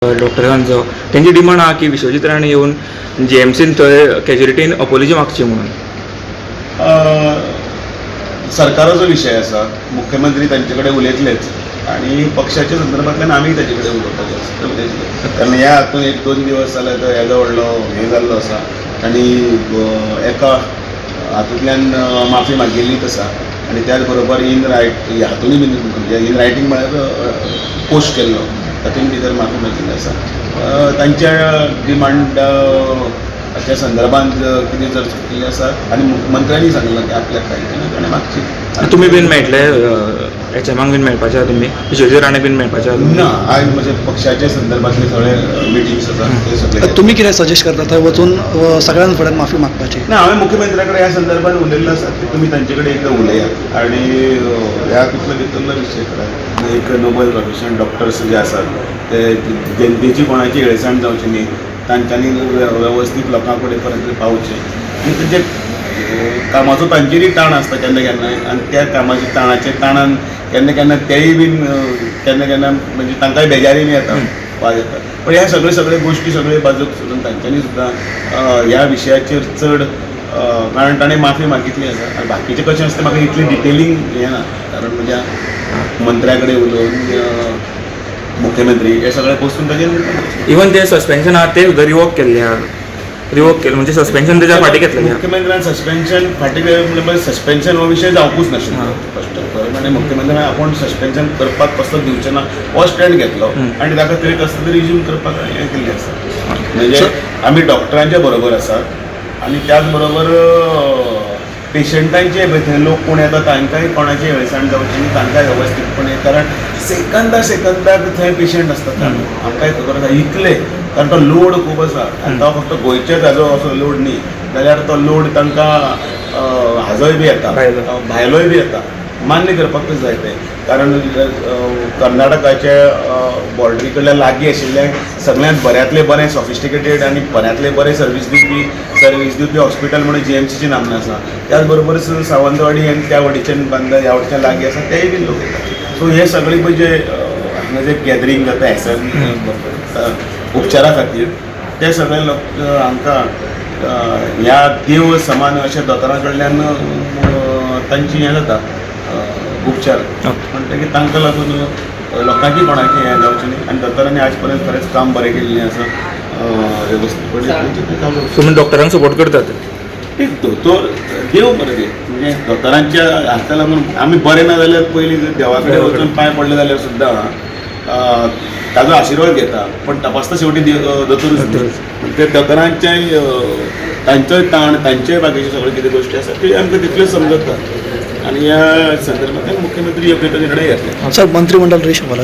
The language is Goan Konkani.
डॉक्टरांचो तेंची डिमांड आहा की विश्वजीत राणे येवन जीएमसीन थंय कॅज्युलिटीन अपोलॉजी मागची म्हणून. सरकाराचो विशय आसा. मुख्यमंत्री तांचे कडेन उलयतलेच आनी पक्षाच्या संदर्भांतल्यान आमी ताचे कडेन उलोवपाचें आसा, ते उलयतले. कारण ह्या हातून एक दोन दिवस जाले तर येदो व्हडलो हें जाल्लो आसा आनी एका हातूंतल्यान माफी मागिल्लीच आसा आनी त्याच बरोबर इन रायट हातूनय बीन, म्हणजे इन रायटींग म्हळ्यार पोस्ट केल्लो, तातूंत भितर माफी मागिल्ली आसा. तांच्या डिमांडाच्या संदर्भात कितें जर चुकिल्लें आसा आनी मुख्यमंत्र्यांनी सांगलां की आपल्याक कांय ना, ताणें मागची. तुमी बीन मेळटले, एचएमाक बीन मेळपाचे आहा तुमी, विश्वजीत राणे बीन मेळपाचे आहा तुमी? ना, आयज म्हजे पक्षाच्या संदर्भातले सगळे मिटिंग्स आसा, ते सगळे. तुमी कितें सजेस्ट करता, थंय वचून सगळ्यां फुड्यान माफी मागपाची? ना, हांवें मुख्यमंत्र्या कडेन ह्या संदर्भात उलयल्लो आसा की तुमी तांचे कडेन एकदां उलयात आनी ह्या तितलो भितरलो विशय करात. एक नोबल प्रोफेशन डॉक्टर्स जे आसात ते जनतेची कोणाची हेळसाण जावची न्ही, तांच्यांनी वेवस्थीत लोकां कडेन पर्यंत पावचें आनी तेंचे कामाचो तांचेरूय ताण आसता केन्ना केन्नाय आनी त्या कामाच्या ताणाचे ताणान केन्ना केन्ना तेय बीन केन्ना केन्ना म्हणजे तांकांय बेजारी बी येता, वाज येता. पण ह्या सगळे सगळे गोश्टी सगळे बाजूक सोडून तांच्यांनी सुद्दां ह्या विशयाचेर चड, कारण ताणें माफी मागितली आसा आनी बाकीचें कशें आसता म्हाका इतलें डिटेलींग हें ना, कारण म्हज्या मंत्र्या कडेन उलोवन मुख्यमंत्री हे सगळे बसून ताजेर निर्णय. इवन ते सस्पेन्शन आहा ते सुद्दां रिवोक केल्ले आहा, रिवोक केले म्हणजे सस्पेन्शन तेच्या फाटीं घेतलेलें आहा. मुख्यमंत्र्यान सस्पेन्शन फाटीं घेतलें, सस्पेन्शन हो विशय जावपूच नाशिल्लो फस्ट ऑफ ऑल. आनी मुख्यमंत्र्यान आपूण सस्पेन्शन करपाक कसलो दिवचें ना हो स्टँड घेतलो आनी ताका थंय कसलो तरी रिज्यूम करपाक हें केल्लें आसा. म्हणजे आमी डॉक्टरांच्या बरोबर आसात आनी त्याच बरोबर पेशंटांचे पळय थंय लोक कोण येता तांकांय कोणाची हेळसाण जावची न्ही, तांकांय वेवस्थीतपणे, कारण सेकंदा सेकंदाक थंय पेशंट आसता. आमकांय खबर आसा इतले, कारण तो लोड खूब आसा आनी तो फक्त गोंयचेच हाजो असो लोड न्ही, जाल्यार तो लोड तांकां हाजोय बी येता, भायलो. भायलोय बी येता. मान्य करपाकूच जाय तें, कारण कर्नाटकाचे बॉर्डरी कडल्यान लागीं आशिल्लें सगळ्यांत बऱ्यांतलें बरें सॉफिस्टिकेटेड आनी बऱ्यांतलें बरें सर्वीस दिवपी हॉस्पिटल म्हणून जीएमसीची नामना आसा. त्याच बरोबर सावंतवाडी आनी त्या वटेच्यान बांदा ह्या वटेच्यान लागीं आसा, तेय बीन लोक येता. सो हे सगळे पळय जे हांगा जे गॅदरींग जाता हेसर उपचारा खातीर, ते सगळे लोक हांकां ह्या देव समान अशा दोतोरां कडल्यान तांची हें जाता उपचार. म्हणटकीर तांकां लागून लोकांची कोणाची हें जावचें न्ही आनी दोतोरांनी आज पर्यंत खरेंच काम बरें केल्लें आसा वेवस्थीतपणे तांचें तें चालू आसा. तुमी डॉक्टरांक सपोर्ट करतात? एक दोतोर देव बरें रे, म्हणजे दोतोरांच्या हाता लागून आमी बरें ना जाल्यार पयलीं देवा कडेन वचून पांय पडले जाल्यार सुद्दां ताजो आशिर्वाद घेता, पण तपासता शेवटी दोतोरूच न्ही. ते दोतोरांच्याय तांचोय ताण, तांचेय बाकीच्यो सगळ्यो कितें गोश्टी आसा त्यो आमकां तितल्योच समजता आनी ह्या संदर्भांतल्यान मुख्यमंत्री योग्य तो निर्णय घेतले. सर, मंत्रिमंडळ रिशफल.